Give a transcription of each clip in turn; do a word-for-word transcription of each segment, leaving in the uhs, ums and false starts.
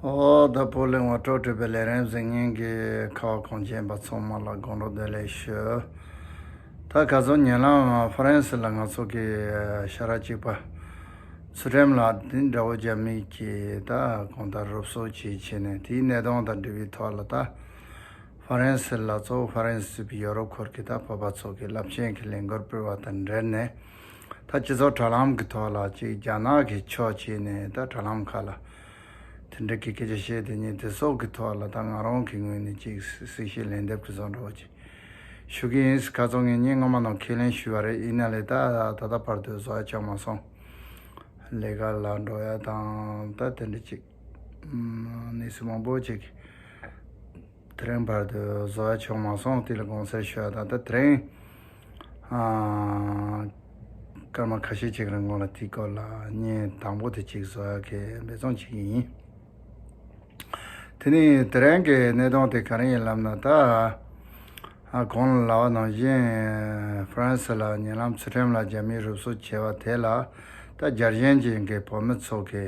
ཨོ་ད་བོད་གླིང་བ་སྤྲོ་སྤྲོ་བའི་ལས་རིམ་གཟིགས་མཁན་གྱི་ཁ་བ་གངས་ཅན་པ་ཚང་མ་ལ་དགོང་དྲོ་བདེ་ལེགས་ཞུ། ད་ཁ་སང་ཉེ་ལམ་ཧྥ་རན་སི་ལ་ང་ཚོ་གི་ཞལ་རས་གཅིག་པ་ཚུལ་ཁྲིམས་ལགས་འདི་དགྲ་བོ་རྒྱ་མི་གིས་ད་གང་ལྟར་རུབ་གསོག་བྱས་བྱས་ནས་དེའི་གནད་དོན་དང་འབྲེལ་བའི་ཐོག་ལ་ད་ཧྥ་རན་སི་ལ་གཙོ་བོ་ཧྥ་རན་སི་ཚུད་པའི་ཡོ་རོབ་ཁུལ་གྱི་ད་བོད་པ་ཚོ་གི་རླབས་ཆེན་གྱི་ལས་འགུལ་སྤེལ་བ་དང་འབྲེལ་ནས། ད་སྤྱི་ཚོགས་དྲ་ལམ་གྱི་ཐོག་ལ་ཅིག་རྒྱ་ནག་གི་ཕྱོགས་བྱས་ནས་ད་དྲ་ལམ་ཁག་ལ་དེ་འདྲ་གི་སྐད་ཆ་བཤད་དེ་ཉིད་དེ་སོགས་ཀྱི་ཐོག་ལ་ད་ང་རང་གི་ངོས་ནས་ཅིག་གསལ་བཤད་ལན་འདེབས་ཀྱི་བཟོ་འདྲ་བོ་ཅིག་ཞུ་གི་ཡིན། ཁ་སང་ངས་ཉིན་སྔོན་མ་ནང་ཁས་ལེན་ཞུས་པ་རེད། ཡིན་ན་ལས་ད་ད་ལྟ་བར་དུ་བཟོ་ཡ་ཆགས་མ་སོང་། ལས་ཀ་ལ་འགྲོ་ཡ་དང་ད་དེ་འདྲ་ཅིག་གནས་ཚུལ་མང་པོ་ཅིག་དེ་རིང་བར་དུ་བཟོ་ཡ་བྱུང་མ་སོང་། དེ་ལ་དགོངས་སེལ་ཞུ་ཡ་དང་ད་དེ་རིང་ཨ་སྐར་མ་ཁ་ཤས་ཅིག་རིང་གོང་ལ་དེའི་སྐོར་ལ་བརྙན་དང་པོ་དེ་ཅིག་བཟོ་ཡ་གི་འབད་བརྩོན་བྱེད་ཀྱི་ཡིན། དེ་ནས་དེ་རིང་གི་གནད་དོན་དེ་ག་རེ་ཡིན་ལབ་ན་ད་ཨ་གོང་ལ་ལབ་པ་ནང་བཞིན་ཧྥ་རན་སི་ལ་ཉེ་ལམ་ཚུལ་ཁྲིམས་ལགས་རྒྱ་མིས་རུབ་གསོག་བྱས་པ་དེ་ལ་ད་རྒྱལ་ཞེན་ཅན་གྱི་བོད་མི་ཚོ་གི་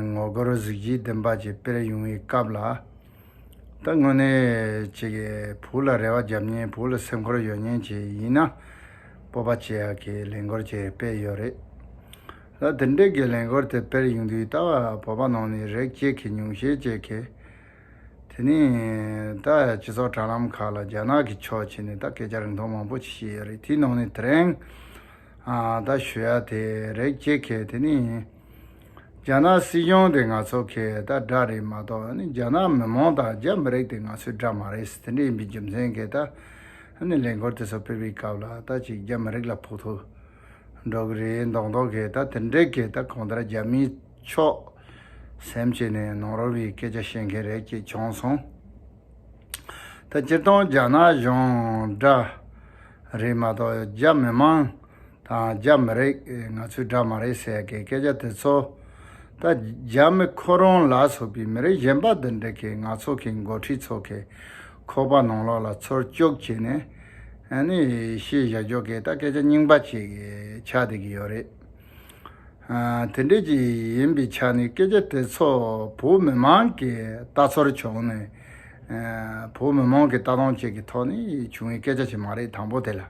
ངོ་རྒོལ་གཟི་བརྗིད་ལྡན་པ་ཅིག་སྤེལ་ཡོང་བའི་སྐབས་ལ། ད་དངོས་གནས་ཅིག་གིས་བོད་ལ་རེ་བ་བརྒྱབ་མཁན་བོད་ལ་སེམས་ཁུར་ཡོད་མཁན་ཅིག་ཡིན་ན་སྤོབས་པ་བྱེད་ཡག་གི་ལས་འགུལ་ཅིག་སྤེལ་ཡོད་རེད། ད་དེ་འདྲའི་གི་ལས་འགུལ་དེ་སྤེལ་ཡོང་དུས་ད་བོད་པ་ནང་ནས་རིགས་གཅིག་གི་ཉུང་ཤས་ཅིག་གིས་དེ་ནས་ད་སྤྱི་ཚོགས་དྲ་ལམ་ཁག་ལ་རྒྱ་ནག་གི་ཕྱོགས་བྱས་ནས་ད་སྐད་ཆ་རིང་ཐུང་མང་པོ་ཅིག་བཤད་ཡོད་རེད། དེའི་ནང་ནས་དེ་རིང་ཨ་ད་ཞུ་ཡ་དེ་རིགས་གཅིག་གིས་དེ་ནས། རྒྱ་ནག་སྲིད་གཞུང་དེ་ང་ཚོ་གི་ད་དགྲ་རེད་མ་གཏོགས་ཨ་ནི་རྒྱ་ནག་མི་མང་དང་རྒྱ་མི་རིགས་དེ་ང་ཚོའི་དགྲ་མ་རེད། དེ་འདྲ་ཡིན་པའི་རྒྱུ་མཚན་གྱིས་ད་ཨ་ནི་ལས་འགུལ་དེ་ཚོ་སྤེལ་བའི་སྐབས་ལ་ད་ཅིག་རྒྱ་མི་རིགས་ལ་ཕོག་ཐུག་འགྲོ་གི་རེད་མདོག་མདོག་གི་ད་དེ་འདྲའི་གི་ད་གང་ལྟར་རྒྱ་མིའི་ཕྱོགས་སེམས་བྱས་ནས་ནོར་བའི་སྐད་ཆ་བཤད་མཁན་རེ་གཅིག་བྱུང་སོང་། ད་སྤྱིར་བཏང་རྒྱ་ནག་གཞུང་དགྲ་རེད་མ་གཏོགས་རྒྱ་མི་མང་། དང་རྒྱ་མི་རིགས་ང་ཚོའི་དགྲ་མ་རེད་ཟེར་གི་སྐད་ཆ་དེ་ཚོ་ད་རྒྱ་མི་ཁོ་རང་ལ་སོགས་པའི་མི་རིགས་གཞན་པ་འདི་འདྲ་གི་ང་ཚོ་གི་འགོ་ཁྲིད་ཚོ་གི་ཁོག་པ་ནང་ལོགས་ལ་ཚུར་བཅུག་བྱས་ནས་ཨ་ནི་བཤད་བཞག་རྒྱུ་གི་ད་སྐད་ཆ་རྙིང་པ་ཅིག་ཆགས་བསྡད་ཀྱི་ཡོད་རེད། ཨ་དེ་འདྲ་ཅིག་ཡིན་པའི་ཆ་ནས་སྐད་ཆ་དེ་ཚོ་བོད་མི་མང་གི་ལྟ་ཚུལ་བྱུང་ནས་ཨ་བོད་མི་མང་གི་ལྟ་སྟངས་ཅིག་གི་ཐོག་ནས་བྱུང་བའི་སྐད་ཆ་ཅིག་མ་རེད། དང་པོ་དེ་ལ།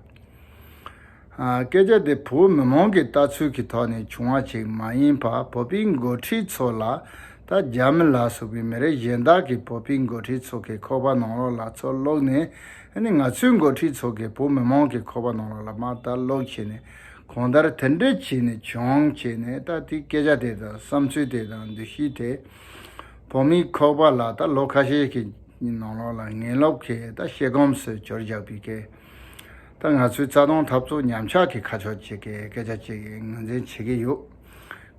ཨ་སྐད་ཆ་དེ་བོད་མི་མང་གི་ལྟ་ཚུལ་གྱི་ཐོག་ནས་བྱུང་བ་ཅིག་མ་ཡིན་པར་བོད་པའི་འགོ་ཁྲིད་ཚོ་ལ་ད་རྒྱ་མི་ལ་སོགས་པའི་མི་རིགས་གཞན་དག་གིས་བོད་པའི་འགོ་ཁྲིད་ཚོ་གི་ཁོག་པ་ནང་ལོགས་ལ་ཚུར་བླུགས་ནས་ཨ་ནི་ང་ཚོའི་འགོ་ཁྲིད་ཚོ་གིས་བོད་མི་མང་གི་ཁོག་པ་ནང་ལོགས་ལ་མར་ད་བླུགས་བྱས་ནས་གང་ལྟར་དེ་འདྲ་བྱས་ནས་བྱུང་བྱས་ནས་ད་དེ་སྐད་ཆ་དེ་དང་བསམ་ཚུལ་དེ་དང་འདུ་ཤེས་དེ་བོད་མིའི་ཁོག་པ་ལ་ད་ལོ་ཁ་ཤས་ཀྱི་ནང་ལོགས་ལ་ངན་ལོབ་ཀྱི་ད་ཤེལ་སྒམ་སུ་གྱུར་བཞག་པའི་སྐད། ད་ང་ཚོའི་རྩ་དོན་འཐབ་རྩོད་ཉམས་ཆག་གི་ཁ་ཕྱོགས་ཅིག་གི་སྐད་ཆ་ཅིག་ངོས་འཛིན་བྱེད་ཀྱི་ཡོད།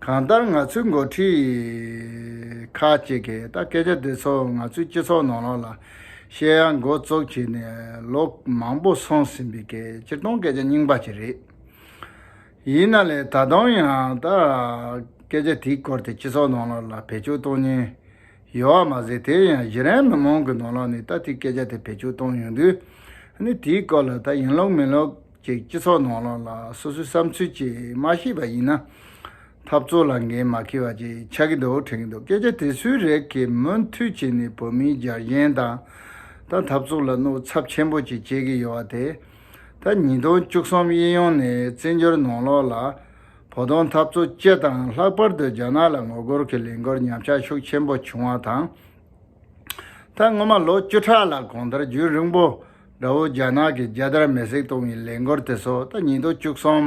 གང་ལྟར་ང་ཚོའི་འགོ་ཁྲིད་ཁག་ཅིག་གིས་ད་སྐད་ཆ་འདི་ཚོ་ང་ཚོའི་སྤྱི་ཚོགས་ནང་ལོགས་ལ་བཤད་ཡ་འགོ་བཙུགས་བྱས་ནས་ལོ་མང་པོ་སོང་ཟིན་པའི་སྐད་སྤྱིར་བཏང་སྐད་ཆ་རྙིང་པ་ཅིག་རེད། ཡིན་ན་ལས་ད་དུང་ཡང་ད་སྐད་ཆ་དེའི་སྐོར་དེ་སྤྱི་ཚོགས་ནང་ལོགས་ལ་བེད་སྤྱོད་གཏོང་མཁན་ཡོད་པ་མ་ཟད། དེ་ཡང་གཞི་རིམ་མི་མང་གི་ནང་ལོགས་ནས་ད་དེ་སྐད་ཆ་དེ་བེད་སྤྱོད་གཏོང་ཡོང་དུས་ཨ་ནི་དེའི་སྐོར་ལ་ད་ཡིན་ལུགས་མིན་ལུགས་ཅིག་སྤྱི་ཚོགས་ནང་ལོགས་ལ་སོ་སོའི་བསམ་ཚུལ་ཅིག་མ་བཤད་པ་ཡིན་ན་འཐབ་རྩོད་ལ་འགན་མ་འཁྱེར་བ་ཅིག་ཆགས་ཀྱི་འདུག་དྲན་གྱི་འདུག་སྐད་ཆ་དེ་ཚོའི་རིགས་ཀྱིས་མུ་མཐུད་བྱས་ནས་བོད་མིའི་རྒྱལ་ཞེན་དང་ད་འཐབ་རྩོད་ལ་གནོད་ཚབས་ཆེན་པོ་ཅིག་བྱེད་ཀྱི་ཡོད་པ་དེ། ད་ཉིས་སྟོང་བཅུ་གསུམ་གཡས་གཡོན་ནས་བཙན་བྱོལ་ནང་ལོགས་ལ་བོད་དོན་འཐབ་རྩོད་སྤྱི་དང་ལྷག་པར་དུ་རྒྱ་ནག་ལ་ངོ་རྒོལ་གྱི་ལས་འགུལ་ཉམས་ཆག་ཤུགས་ཆེན་པོ་བྱུང་བ་དང་། ད་སྔོན་མ་ལོ་བཅུ་ཕྲག་ལ་གང་ལྟར་རྒྱུན་རིང་པོ་དགྲ་བོ་རྒྱ་ནག་གིས་རྒྱལ་དར་མེ་བསྲེགས་གཏོང་བའི་ལས་འགུལ་དེ་ཚོ་ད་ཉིས་སྟོང་བཅུ་གསུམ་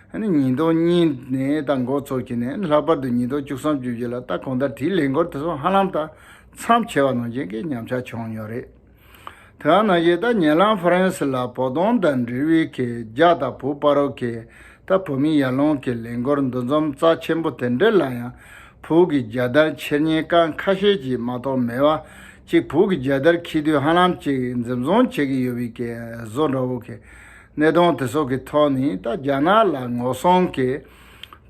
ཨ་ནི་ཉིས་སྟོང་གཉིས་ནས་ད་འགོ་བཙུགས་ཀྱི་ནས་ལྷག་པར་དུ་ཉིས་སྟོང་བཅུ་གསུམ་བཅུ་བཞི་ལ་ད་གང་ལྟར་དེའི་ལས་འགུལ་དེ་ཚོ་ཧ་ལམ་ད་མཚམས་ཆད་པ་ནང་བཞིན་གྱི་ཉམས་ཆག་བྱུང་ཡོད་རེད། དེ་ནང་བཞིན་ད་ཉེ་ལམ་ཧྥ་རན་སི་ལ་བོད་དོན་དང་འབྲེལ་བའི་གི་རྒྱ་དང་བོད་བར་གྱི་ད་བོད་མིའི་ཡར་ལངས་ཀྱི་ལས་འགུལ་འདུ་འཛོམས་རྩ་ཆེན་པོ་དེ་འདྲ་ལ་ཡང་བོད་ཀྱི་རྒྱལ་དར་འཁྱེར་མཁན་རྐང་ཁ་ཤས་ཅིག་མ་གཏོགས་མེད་པ་ཅིག་བོད་ཀྱི་རྒྱལ་དར་འཁྱེར་དུས་ཧ་ལམ་ཅིག་འཛིན་བཟུང་བྱེད་ཀྱི་ཡོད་པའི་གི་བཟོ་འདྲ་བོ་གི་གནད་དོན་དེ་ཚོ་གི་ཐོག་ནས་ད་རྒྱ་ནག་ལ་ངོ་སྲུང་གི་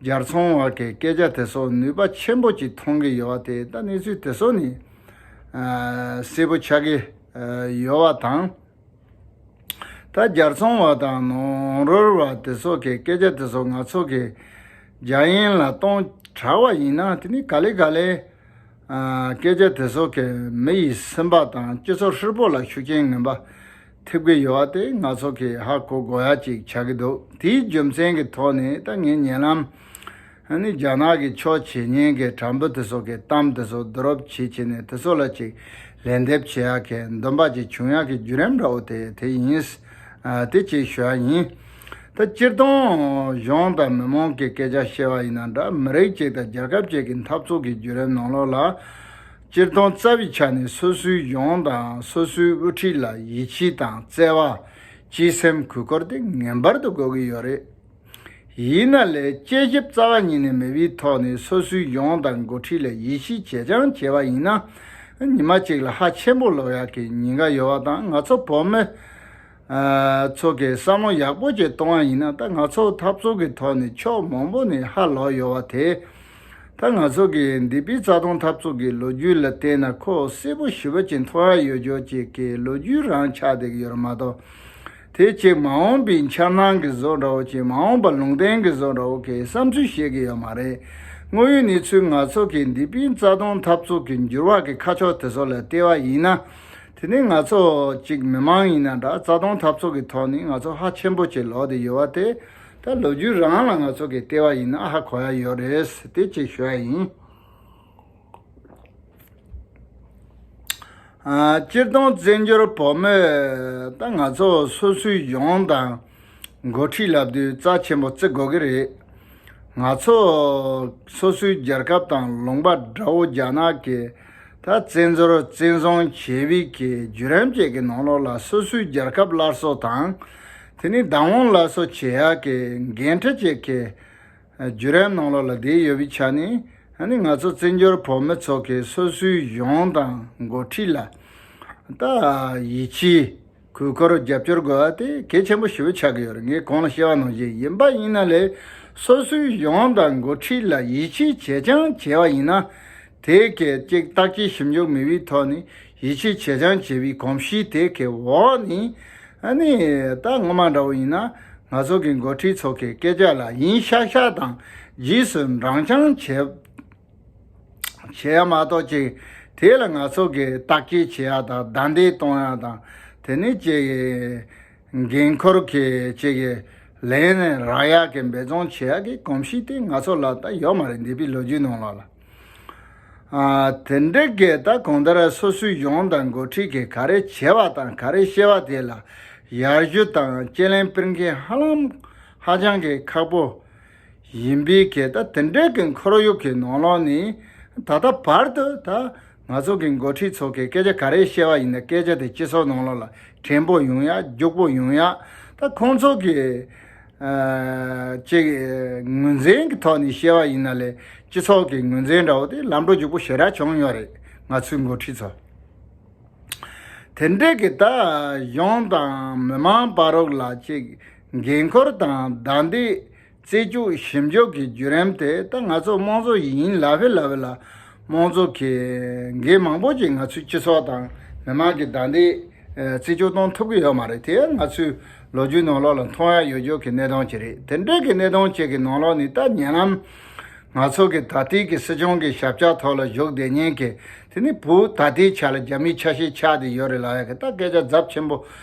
རྒྱལ་ཚོང་བ་གི་སྐད་ཆ་དེ་ཚོ་ནུས་པ་ཆེན་པོ་ཅིག་མཐོང་གི་ཡོད་པ་དེ་ད་གནས་ཚུལ་དེ་ཚོ་ནི། ཨ་གསལ་པོ་ཆགས་ཀྱི་ཨ་ཡོད་པ་དང་། ད་རྒྱལ་ཚོང་བ་དང་ནོར་འཁྲུལ་བ་དེ་ཚོ་གི་སྐད་ཆ་དེ་ཚོ་ང་ཚོ་གི་རྒྱ་ཡན་ལ་གཏོང་དྲགས་པ་ཡིན་ན་དེ་ནི་ག་ལེ་ག་ལེ་ ཨ། སྐད་ཆ་དེ་ཚོ་གིས་མི་ཡི་སེམས་པ་དང་སྤྱི་ཚོགས་ཧྲིལ་པོ་ལ་ཤུགས་རྐྱེན་ངན་པ་ཐེབས་ཀྱི་ཡོད་པ་དེ་ང་ཚོ་གིས་ཧ་གོ་དགོས་ཡ་ཅིག་ཆགས་ཀྱི་འདུག་དེའི་རྒྱུ་མཚན་གྱི་ཐོག་ནས་ད་ངས་ཉེ་ལམ་ཨ་ནི་རྒྱ་ནག་གི་ཕྱོགས་བྱེད་མཁན་གྱི་དྲ་འབུ་དེ་ཚོ་གི་གཏམ་དེ་ཚོ་བསྡུ་རུབ་བྱེད་བྱས་ནས་དེ་ཚོ་ལ་ཅིག་ལན་འདེབས་བྱེད་ཡ་གི་འདུན་པ་ཅིག་བྱུང་ཡ་གི་བརྒྱུད་རིམ་འདྲ་བོ་དེ་དེ་ཡིན། ཨ། དེ་ཅིག་ཞུ་ཡ་ཡིན། ད་སྤྱིར་བཏང་གཞུང་དང་མི་མང་གི་སྐད་ཆ་བཤད་པ་ཡིན་ན་འདྲ། མི་རིགས་གཅིག་དང་རྒྱལ་ཁབ་གཅིག་གི་འཐབ་རྩོད་ཀྱི་བརྒྱུད་རིམ་ནང་ལོགས་ལ། སྤྱིར་བཏང་རྩ་བའི་ཆ་ནས་སོ་སོའི་གཞུང་དང་སོ་སོའི་དབུ་ཁྲིད་ལ་ཡིད་ཆེས་དང་བརྩེ་བ། གཅེས་སེམས་གུས་བཀུར་དེ་ངེས་པར་དུ་དགོས་ཀྱི་ཡོད་རེད། ཡིན་ན་ལས་དཔྱད་ཞིབ་རྩ་བ་ཉིད་ནས་མེད་པའི་ཐོག་ནས་སོ་སོའི་གཞུང་དང་འགོ་ཁྲིད་ལ་ཡིད་ཆེས་ཇེ་ཆུང་བྱས་པ་ཡིན་ན། ཉི་མ་གཅིག་ལ་ཧ་ཆེན་པོ་ལོག་ཡག་གི་ཉེན་ཁ་ཡོད་པ་དང་། ང་ཚོ་བོད་མི་ཨ། ཚོ་གིས་བསམ་བློ་ཡག་པོ་ཅིག་གཏོང་བ་ཡིན་ན། ད་ང་ཚོ་འཐབ་རྩོད་ཀྱི་ཐོག་ནས་ཕྱོགས་མང་པོ་ནས་ཧ་ལོག་ཡོད་པ་དེ། ད་ང་ཚོ་གི་འདས་པའི་རྩ་དོན་འཐབ་རྩོད་ཀྱི་ལོ་རྒྱུས་ལ་བལྟས་ན་ཁོ་གསལ་པོ་ཞེ་པོ་ཅིག་མཐོང་ཡ་ཡོད་རྒྱུ་ཅིག་གི་ལོ་རྒྱུས་རང་ཆགས་བསྡད་ཀྱི་ཡོད་རེད་མ་གཏོགས། དེ་ཅིག་མ་འོངས་པའི་འཆར་སྣང་གི་བཟོ་འདྲ་བོ་ཅིག་མ་འོངས་པ་ལུང་བསྟན་གྱི་བཟོ་འདྲ་བོ་གི་བསམ་ཚུལ་བཤད་ཀྱི་ཡོད་མ་རེད། དངོས་ཡོད་གནས་ཚུལ་ང་ཚོ་གི་འདས་པའི་རྩ་དོན་འཐབ་རྩོད་ཀྱི་འགྱུར་བ་གི་ཁ་ཕྱོགས་དེ་ཚོ་ལ་བལྟས་པ་ཡིན་ན། དེ་ནས་ང་ཚོ་གཅིག་མི་མང་ཡིན་ན་འདྲ། རྩ་དོན་འཐབ་རྩོད་ཀྱི་ཐོག་ནས་ང་ཚོ་ཧ་ཆེན་པོ་ཅིག་ལོག་བསྡད་ཡོད་པ་དེ། ད་ལོ་རྒྱུས་རང་ལ་ང་ཚོ་གིས་བལྟས་པ་ཡིན་ན་ཧ་གོ་ཡ་ཡོད་རེད། དེ་གཅིག་ཞུ་ཡ་ཡིན། ཨ། སྤྱིར་བཏང་བཙན་བྱོལ་བོད་མི་ད་ང་ཚོ་སོ་སོའི་གཞུང་དང་འགོ་ཁྲིད་ལབ་དུས་རྩ་ཆེན་པོ་བརྩི་དགོས་ཀྱི་རེད། ང་ཚོ་སོ་སོའི་རྒྱལ་ཁབ་དང་ལུང་པ་དགྲ་བོ་རྒྱ་ནག་གིས་ད་བཙན་འཛུལ་བཙན་བཟུང་བྱས་པའི་གི་བརྒྱུད་རིམ་བཅས་ཀྱི་ནང་ལོགས་ལ་སོ་སོའི་རྒྱལ་ཁབ་སླར་གསོ་དང་། དེ་ནས་བདག་དབང་སླར་གསོ་བྱེད་ཡག་གི་འགན་འཁྲི་བཅས་ཀྱི་བརྒྱུད་རིམ་ནང་ལོགས་ལ་བསྡད་ཡོད་པའི་ཆ་ནས། ཨ་ནི་ང་ཚོ་བཙན་བྱོལ་བོད་མི་ཚོ་གིས་སོ་སོའི་གཞུང་དང་འགོ་ཁྲིད་ལ་ད་ཡིད་ཆེས། གུས་བཀུར་རྒྱབ་སྐྱོར་དགོས་པ་དེ་གལ་ཆེན་པོ་ཞེ་པོ་ཆགས་ཀྱི་ཡོད་རེད། ངས་གོང་ལ་བཤད་པ་ནང་བཞིན་ཡིན་པ་ཡིན་ན་ལས། སོ་སོའི་གཞུང་དང་འགོ་ཁྲིད་ལ་ཡིད་ཆེས་ཇེ་ཆུང་བྱས་པ་ཡིན་ན། དེ་གའི་གཅིག་བརྟག་དཔྱད་ཞིབ་འཇུག་མེད་པའི་ཐོག་ནས་ཡིད་ཆེས་ཇེ་ཆུང་བྱས་པའི་གོམས་གཤིས་དེ་གའི་འོག་ནས། ཨ་ནི་ད་སྔོན་མ་འདྲ་བོ་ཡིན་ན་ང་ཚོ་གི་འགོ་ཁྲིད་ཚོ་གི་སྐད་ཆ་ལ་ཡིན་ཤག་ཤག་དང་རྗེས་སུ་འབྲང་རྐྱང་བྱས། བྱེད་ཡ་མ་གཏོགས་ཅིག་དེ་ལ་ང་ཚོ་གིས་བརྟག་དཔྱད་བྱེད་ཡ་དང་བདའ་འདེད་གཏོང་ཡ་དང་། དེ་ནས་ཅིག་འགན་འཁུར་གྱི་ཅིག་ལན་རག་ཡ་གི་འབད་བརྩོན་བྱེད་ཡ་གི་གོམས་གཤིས་དེ་ང་ཚོ་ལ་ད་ཡོད་མ་རེད། འདས་པའི་ལོ་རྒྱུས་ནང་ལོགས་ལ། ཨ། དེ་འདྲ་གི་ད་གང་ལྟར་སོ་སོའི་གཞུང་དང་འགོ་ཁྲིད་ཀྱིས་ག་རེ་བྱས་པ་དང་ག་རེ་བཤད་པ་དེ་ལ་ཡར་ཞུ་དང་དཔྱད་གླེང་སྤེལ་མཁན་ཧ་ལམ་ཧ་ཅང་གི་ཁག་པོ། ཡིན་པའི་གི་ད་དེ་འདྲའི་གི་ཁོར་ཡུག་གི་ནང་ལོགས་ནས་ད་ལྟ་བར་དུ་ད་ང་ཚོ་གི་འགོ་ཁྲིད་ཚོ་གི་སྐད་ཆ་ག་རེ་བཤད་པ་ཡིན་ན། སྐད་ཆ་དེ་སྤྱི་ཚོགས་ནང་ལོགས་ལ་དྲན་པོ་ཡོང་ཡ། རྒྱུག་པོ་ཡོང་ཡ། ད་ཁོང་ཚོ་གི་ཨ་ཅིག་ངོས་འཛིན་གི་ཐོག་ནས་བཤད་པ་ཡིན་ན་ལས། སྤྱི་ཚོགས་གི་ངོས་འཛིན་འདྲ་བོ་དེ་ལམ་འགྲོ་རྒྱུག་པོ་ཞེ་དྲག་བྱུང་ཡོད་རེད། ང་ཚོའི་འགོ་ཁྲིད་ཚོ། དེ་འདྲའི་གི་ད་གཞུང་དང་མི་མང་བར་རོགས་ལ་ཅིག་འགན་འཁུར་དང་བདའ་འདེད། རྩད་གཅོད་ཞིབ་འཇུག་གི་བརྒྱུད་རིམ་དེ་ད་ང་ཚོ་དམངས་གཙོ་ཡིན་ལབ་པའི་ལབ་པའི་ལ། དམངས་གཙོ་གི་འགན་མང་པོ་ཅིག་ང་ཚོའི་སྤྱི་ཚོགས་དང་མི་མང་གི་བདའ་འདེད་རྩད་གཅོད་གཏོང་ཐུབ་ཀྱི་ཡོད་མ་རེད། དེ་ང་ཚོའི་ལོ་རྒྱུས་ནང་ལོགས་ལ་མཐོང་ཡ་ཡོད་རྒྱུ་གི་གནད་དོན་ཅིག་རེད། དེ་འདྲའི་གི་གནད་དོན་ཅིག་གི་ནང་ལོགས་ནས་ད་ཉེ་ལམ་ང་ཚོ་གི་ད་ལྟའི་གི་སྲིད་སྐྱོང་གི་ཞབས་ཕྱི་ཐོག་ལ་བཞུགས་བསྡད་མཁན་གི། དེ་ནི་བོད་ད་ལྟའི་ཆ་ལ་རྒྱ་མིའི་ཆ་ཤས་ཆགས་བསྡད་ཡོད་རེད་ལབ་ཡ་གི་ད་སྐད་ཆ་ཚབས་ཆེན་པོ་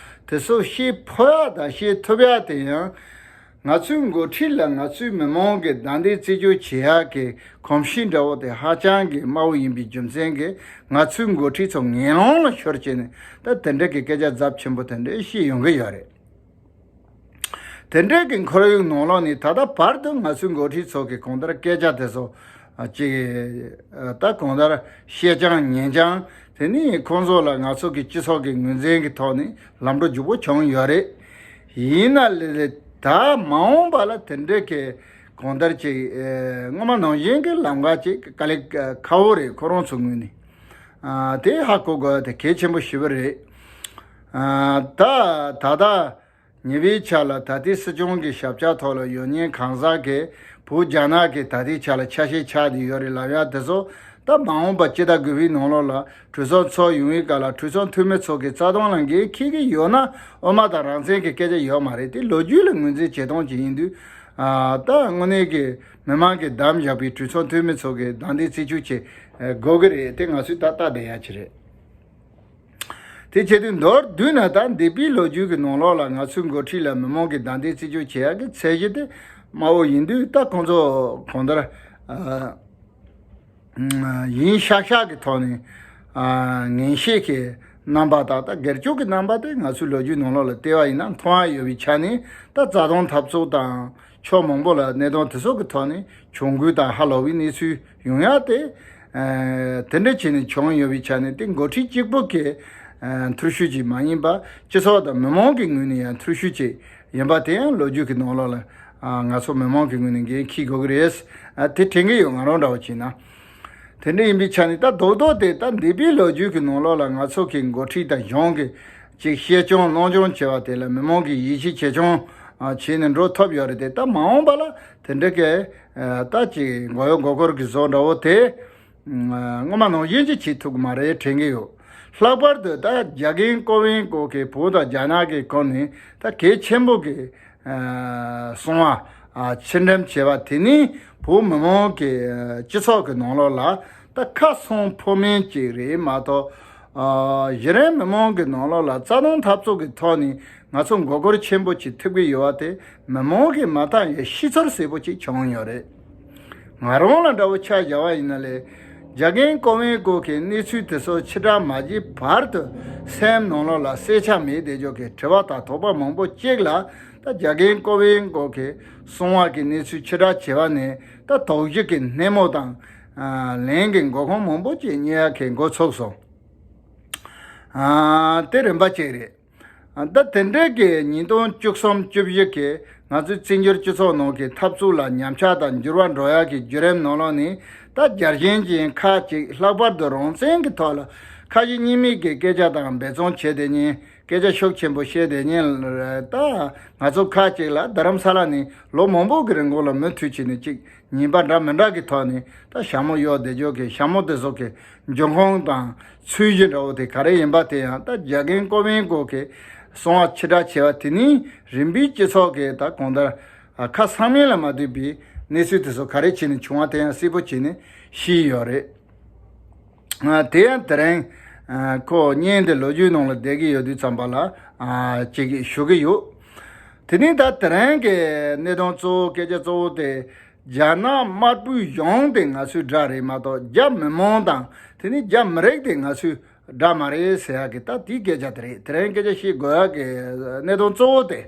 དེ་ཚོ་བཤད་ཕོད་ཡ་དང་བཤད་ཐུབ་ཡ་དེ་ཡང་། ང་ཚོའི་འགོ་ཁྲིད་ལ་ང་ཚོའི་མི་མང་གི་བདའ་འདེད་རྩད་གཅོད་བྱེད་ཡག་གི་གོམས་གཤིས་འདྲ་བོ་དེ་ཧ་ཅང་གི་དམའ་བོ་ཡིན་པའི་རྒྱུ་མཚན་གྱིས་ང་ཚོའི་འགོ་ཁྲིད་ཚོ་ངན་སློང་ལ་ཤོར་བྱས་ནས་ད་དེ་འདྲ་གི་སྐད་ཆ་ཚབས་ཆེན་པོ་དེ་འདྲ་བཤད་ཡོང་གི་ཡོད་རེད། དེ་འདྲ་གི་ཁོར་ཡུག་ནང་ལོགས་ནས་ད་ལྟ་བར་དུ་ང་ཚོའི་འགོ་ཁྲིད་ཚོ་གི་གང་ལྟར་སྐད་ཆ་དེ་ཚོ་ཅིག་ད་གང་ལྟར་བཤད་རྐྱང་ཉན་རྐྱང་། དེ་ནས་ཁོང་ཚོ་ལ་ང་ཚོ་གི་སྤྱི་ཚོགས་ཀྱི་ངོས་འཛིན་གྱི་ཐོག་ནས་ལམ་འགྲོ་རྒྱུག་པོ་བྱུང་ཡོད་རེད། ཡིན་ན་ལས་ད་མ་འོངས་པ་ལ་དེ་འདྲའི་གི་གང་ལྟར་ཅིག་ཨེ་སྔོན་མ་ནང་བཞིན་གྱི་ལམ་ཁ་ཅིག་དཀའ་ལས་ཁག་པོ་རེད། ཁོ་རང་ཚོ་ངོས་ནས། ཨ་དེ་ཧ་གོ་དགོས་དེ་གལ་ཆེན་པོ་ཞེ་པོ་རེད། ཨ་ད་ད་ལྟ་ཉེ་བའི་ཆར་ལ་ད་ལྟའི་སྲིད་སྐྱོང་གི་ཞབས་ཕྱི་ཐོག་ལ་ཡོད་མཁན་གང་ཟག་གིས་བོད་རྒྱ་ནག་གི་ད་ལྟའི་ཆ་ལ་ཆ་ཤས་ཆགས་བསྡད་ཡོད་རེད་ལབ་ཡ་དེ་ཚོ། ད་མ་འོངས་པ་སྤྱི་ཟླ་དགུ་པའི་ནང་ལོགས་ལ་གྲོས་ཚོགས་ཚོགས་ཡོང་བའི་སྐབས་ལ་གྲོས་ཚོགས་འཐུས་མི་ཚོ་གི་རྩ་དོན་ལ་འགན་འཁྱེར་གྱི་ཡོད་ན་དབུ་མ་དང་རང་བཙན་གྱི་སྐད་ཆ་ཡོད་མ་རེད། དེ་ལོ་རྒྱུས་ལ་ངོས་འཛིན་བྱེད་སྟངས་ཅིག་ཡིན་དུས། ཨ་ད་དངོས་གནས་ཀྱི་མི་མང་གིས་བདམས་བཞག་པའི་གྲོས་ཚོགས་འཐུས་མི་ཚོ་གི་བདའ་འདེད་རྩད་གཅོད་བྱེད་ དགོས་ཀྱི་རེད། དེ་ང་ཚོས་ད་ལྟ་བསྡད་ཡ་ཅིག་རེད། དེ་བྱེད་དུས་མདོར་བསྡུས་ན། ད་འདས་པའི་ལོ་རྒྱུས་ཀྱི་ནང་ལོགས་ལ་ང་ཚོའི་འགོ་ཁྲིད་ལ་མི་མང་གིས་བདའ་འདེད་རྩིས་སྤྱོད་བྱེད་ཡག་གི་ཚད་གཞི་དེ་དམའ་བོ་ཡིན་དུས། ད་ཁོང་ཚོ་གང་ལྟར་ཨ་ཡིན་ཤག་ཤག་གི་ཐོག་ནས་ཨ་ངན་བཤད་ཀྱི་རྣམ་པ་དང་། ད་སྒེར་གཅོད་ཀྱི་རྣམ་པ་དེ་ང་ཚོའི་ལོ་རྒྱུས་ནང་ལོགས་ལ་བལྟས་པ་ཡིན་ན་མཐོང་ཡ་ཡོད་པའི་ཆ་ནས། ད་རྩ་དོན་འཐབ་རྩོད་དང་ཕྱོགས་མང་པོ་ལ་གནད་དོན་དེ་ཚོ་གི་ཐོག་ནས་གྱོང་གུན་དང་ཧ་ལས་པའི་གནས་ཚུལ་ཡོང་ཡ་དེ། ཨ་དེ་འདྲ་བྱས་ནས་བྱུང་ཡོད་པའི་ཆ་ནས། དེ་འགོ་ཁྲིད་གཅིག་པུ་གི་ཨ་འཐུས་ཤོར་ཅིག་མ་ཡིན་པ། སྤྱི་ཚོགས་དང་མི་མང་གི་ངོས་ནས་ཡང་འཐུས་ཤོར་ཅིག་ཡིན་པ་དེ་ཡང་ལོ་རྒྱུས་ཀྱི་ནང་ལོགས་ལ་ཨ་ང་ཚོ་མི་མང་གི་ངོས་ནས་འགན་འཁྱེར་དགོས་ཀྱི་རེད། ཨ་དེ་དྲན་གྱི་ཡོད། ང་རང་འདྲ་བོ་བྱས་ན། དེ་འདྲ་ཡིན་པའི་ཆ་ནས། ད་རྡོག་རྡོག་དེ་ད་འདས་པའི་ལོ་རྒྱུས་ཀྱི་ནང་ལོགས་ལ་ང་ཚོ་གི་འགོ་ཁྲིད་དང་གཞུང་གི་ཅིག་བཤད་སྐྱོང་གནང་སྐྱོང་བྱས་པ་དེ་ལ་མི་མང་གིས་ཡིད་ཆེས་ཆེ་ཆུང་ཨ་བྱས་ནས་འགྲོ་ཐུབ་ཡོད་རེད་དེ། ད་མ་འོངས་པ་ལ་དེ་འདྲ་གི་ཨ་ད་ཅིག་མགོ་གཡོག་མགོ་སྐོར་གྱི་བཟོ་འདྲ་བོ་དེ་ཨ་སྔོན་མ་ནང་བཞིན་ཅིག་བྱེད་ཐུབ་ཀྱི་མ་རེད་དྲན་གྱི་ཡོད། ལྷག་པར་དུ་ད་རྒྱ་རྒན་ཀོ་ཝེན་ཀོ་གིས་བོད་དང་རྒྱ་ནག་གི་སྐོར་ནས་ད་གལ་ཆེན་པོ་གི་ཨ་གསང་བ་ཨ་ཕྱིར་འགྲེམས་བྱས་པ་དེ་ནི་བོད་མི་མང་གི་ཨ་སྤྱི་ཚོགས་ཀྱི་ནང་ལོགས་ལ་ད་ཁ་སང་ཕོག་མིན་ཅིག་རེད་མ་གཏོགས། ཨ་གཞི་རིམ་མི་མང་གི་ནང་ལོགས་ལ་རྩ་དོན་འཐབ་རྩོད་ཀྱི་ཐོག་ནས་ང་ཚོ་མགོ་སྐོར་ཆེན་པོ་ཅིག་ཐེབས་ཀྱི་ཡོད་པ་དེ་མི་མང་གིས་མ་མཐོང་ཡ་ཤེས་ཚོར་གསལ་པོ་ཅིག་བྱུང་ཡོད་རེད། ང་རང་ལ་འདྲ་བོ་ཆ་བཞག་པ་ཡིན་ན་ལས། རྒྱ་རྒན་ཀོ་ཝེན་ཀོ་གིས་གནས་ཚུལ་དེ་ཚོ་ཕྱིར་བསྒྲགས་མ་བྱས་བར་དུ་སེམས་ནང་ལོགས་ལ་གསལ་ཆ་མེད་བསྡད་ཆོག་གི་དྲི་བ་དང་དོགས་པ་མང་པོ་གཅིག་ལ། ད་རྒྱ་རྒན་ཀོ་ཝེན་ཀོ་གིས་གསང་བ་གི་གནས་ཚུལ་ཕྱིར་བསྒྲགས་བྱས་པ་ནས། ད་དོགས་གཞི་གི་སྣེ་མོ་དང་ཨ་ལན་གྱི་མགོ་ཁུངས་མང་པོ་ཅིག་རྙེད་ཡ་གི་འགོ་ཚུགས་སོང་། ཨ་དེ་རིམ་པ་གཅིག་རེད། ཨ་ད་དེ་འདྲའི་གི་ཉིས་སྟོང་བཅུ་གསུམ་བཅུ་བཞི་གི་ང་ཚོའི་བཙན་བྱོལ་སྤྱི་ཚོགས་ནང་གི་འཐབ་རྩོད་ལ་ཉམས་ཆག་དང་འགྱུར་བ་འགྲོ་ཡག་གི་བརྒྱུད་རིམ་ནང་ལོགས་ནས། ད་རྒྱལ་ཞེན་ཅན་ཁག་ཅིག་ལྷག་པར་དུ་རང་བཙན་གྱི་ཐོག་ལ་ཁ་ཞེ་གཉིས་མེད་ཀྱི་སྐད་ཆ་དང་འབད་བརྩོན་བྱས་བསྡད་མཁན། སྐད་ཆ་ཤུགས་ཆེན་པོ་བཤད་བསྡད་མཁན་ལ། ད་ང་ཚོ་ཁག་ཅིག་ལ་རྡ་རམ་ས་ལ་ནས་ལོ་མང་པོ་གི་རིང་ལ་མུ་མཐུད་བྱས་ནས་ཅིག་ཉེས་པ་འདྲ་མི་འདྲ་གི་ཐོག་ནས་ད་ཞྭ་མོ་གཡོགས་བསྡད་ཆོག་གི། ཞྭ་མོ་དེ་ཚོ་གི་འབྱུང་ཁུངས་དང་ཚུལ་གཞི་འདྲ་བོ་དེ་ག་རེ་ཡིན་པ་དེ་ཡང་ད་རྒྱ་རྒན་ཀོ་ཝེན་ཀོ་གིས་གསང་བ་ཕྱིར་བསྒྲགས་བྱས་པ་དེ་ནི་རིམ་པས་སྤྱི་ཚོགས་ཀྱི་ད་གང་ལྟར་ཨ་ཁ་སང་མིན་ལ་མ་ལྟོས་པའི་གནས་ཚུལ་དེ་ཚོ་ག་རེ་བྱས་ནས་བྱུང་བ་དེ་ཡང་གསལ་པོ་བྱས་ནས་ཤེས་ཡོད་རེད། ཨ་དེ་ཡང་དེ་རིང་ཨ་ཁོ་བརྙན་དེ་ལོ་རྒྱུས་ནང་ལ་བསྡད་ཀྱི་ཡོད་དུས་ཙམ་པ་ལ་ཨ་ཅིག་ཞུ་གི་ཡོད། དེ་ནས་ད་དེ་རིང་གི་གནད་དོན་གཙོ་བོ། སྐད་ཆ་གཙོ་བོ་དེ་རྒྱ་ནག་དམར་པོའི་གཞུང་དེ་ང་ཚོའི་དགྲ་རེད་མ་གཏོགས། རྒྱ་མི་མང་དང་དེ་ནས་རྒྱ་མི་རིགས་དེ་ང་ཚོའི་དགྲ་མ་རེད་ཟེར་ཡག་གི་ད་དེའི་སྐད་ཆ་དེ་རེད། དེ་རིང་སྐད་ཆ་བཤད་དགོས་ཡག་གི་གནད་དོན་གཙོ་བོ་དེ།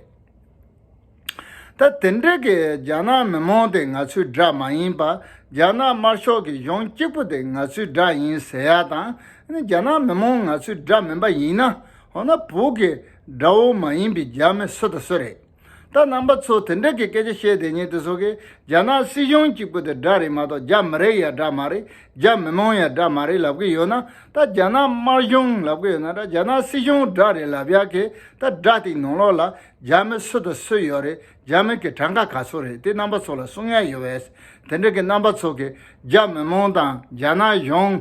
ད་དེ་འདྲ་གི་རྒྱ་ནག་མི་མང་དེ་ང་ཚོའི་དགྲ་མ་ཡིན་པ། རྒྱ་ནག་དམར་ཤོག་གི་གཞུང་གཅིག་པུ་དེ་ང་ཚོའི་དགྲ་ཡིན་ཟེར་ཡག་དང་། ཨ་ནི་རྒྱ་ནག་མི་མང་ང་ཚོའི་དགྲ་མིན་པ་ཡིན་ན། འོ་ན་བོད་ཀྱི་དགྲ་བོ་མ་ཡིན་པའི་རྒྱ་མི་སུ་དང་སུ་རེད། ད་རྣམ་པ་ཚོ་དེ་འདྲ་གི་སྐད་ཆ་བཤད་བསྡད་མཁན་དེ་ཚོ་གིས་རྒྱ་ནག་སྲིད་གཞུང་གཅིག་པུ་དེ་དགྲ་རེད་མ་གཏོགས། རྒྱ་མི་རིགས་ཡ་དགྲ་མ་རེད། རྒྱ་མི་མང་ཡ་དགྲ་མ་རེད་ལབ་ཀྱི་ཡོད་ན། ད་རྒྱ་ནག་དམར་གཞུང་ལབ་ཀྱི་ཡོད་ན་འདྲ། རྒྱ་ནག་སྲིད་གཞུང་དགྲ་རེད་ལབ་ཡག་གི་ད་དགྲ་དེའི་ནང་ལོགས་ལ་རྒྱ་མི་སུ་དང་སུ་ཡོད་རེད། རྒྱ་མི་གི་གྲངས་ཀ་ག་ཚོད་རེད། དེ་རྣམ་པ་ཚོ་ལ་གསུང་ཡ་ཡོད་པས། དེ་འདྲ་གི་རྣམ་པ་ཚོ་གིས་རྒྱ་མི་མང་དང་རྒྱ་ནག་གཞུང་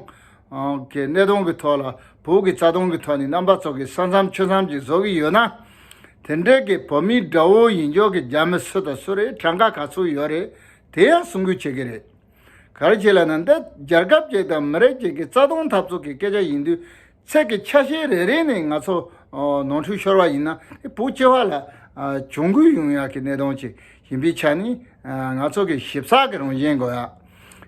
གི་གནད་དོན་གྱི་ཐོག་ལ། བོད་ཀྱི་རྩ་དོན་གྱི་ཐོག་ནས་རྣམ་པ་ཚོ་གིས་ས་མཚམས་ཆུ་མཚམས་ཅིག་བཟོ་གི་ཡོད་ན། དེ་འདྲའི་གི་བོད་མིའི་དགྲ་བོ་ཡིན་ཆོག་གི་རྒྱ་མི་སུ་དང་སུ་རེད། གྲངས་ཀ་ག་ཚོད་ཡོད་རེད། དེ་ཡང་གསུང་དགོས་བྱེད་ཀྱི་རེད། ག་རེ་བྱས་ལབ་ན། འདི་རྒྱལ་ཁབ་ཅིག་དང་མི་རིགས་ཅིག་གི་རྩ་དོན་འཐབ་རྩོད་ཀྱི་སྐད་ཆ་ཡིན་དུས། ཚིག་གི་ཆ་ཤས་རེ་རེ་ནས་ང་ཚོ་ཨ་ནོར་འཁྲུལ་ཤོར་བ་ཡིན་ན། དེ་བོད་སྤྱི་པ་ལ་ཨ་གྱོང་གུན་ཡོང་ཡག་གི་གནད་དོན་ཅིག་ཡིན་པའི་ཆ་ནས། ཨ་ང་ཚོ་གི་ཞིབ་ཚགས་ཀྱི་རང་བཞིན་དགོས་ཡ།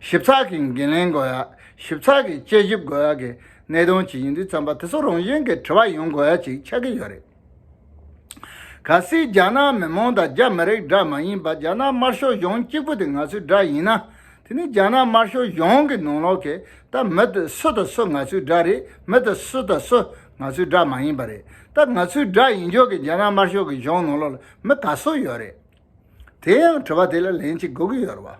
ཞིབ་ཚགས་ཀྱི་འགན་ལེན་དགོས་ཡ། ཞིབ་ཚགས་ཀྱི་དཔྱད་ཞིབ་དགོས་ཡ་གི་གནད་དོན་ཅིག་ཡིན་དུས་ཙམ་པ། དེ་ཚོ་རང་བཞིན་གྱི་དྲི་བ་ཡོང་དགོས་ཡ་ཅིག་ཆགས་ཀྱི་ཡོད་རེད། གལ་སྲིད་རྒྱ་ནག་མི་མང་དང་རྒྱ་མི་རིགས་དགྲ་མ་ཡིན་པ། རྒྱ་ནག་དམར་ཤོག་གཞུང་གཅིག་པུ་དེ་ང་ཚོའི་དགྲ་ཡིན་ན། དེ་ནི་རྒྱ་ནག་དམར་ཤོག་གཞུང་གི་ནང་ལོགས་ཀྱི་ད་མི་དེ་སུ་དང་སུ་ང་ཚོའི་དགྲ་རེད། མི་དེ་སུ་དང་སུ་ང་ཚོའི་དགྲ་མ་ཡིན་པ་རེད། ད་ང་ཚོའི་དགྲ་ཡིན་ཆོག་གི་རྒྱ་ནག་དམར་ཤོག་གི་གཞུང་ནང་ལོགས་ལ་མི་ག་ཚོད་ཡོད་རེད། དེ་ཡང་དྲི་བ་དེ་ལ་ལན་ཅིག་དགོས་ཀྱི་ཡོད་རེད་བ།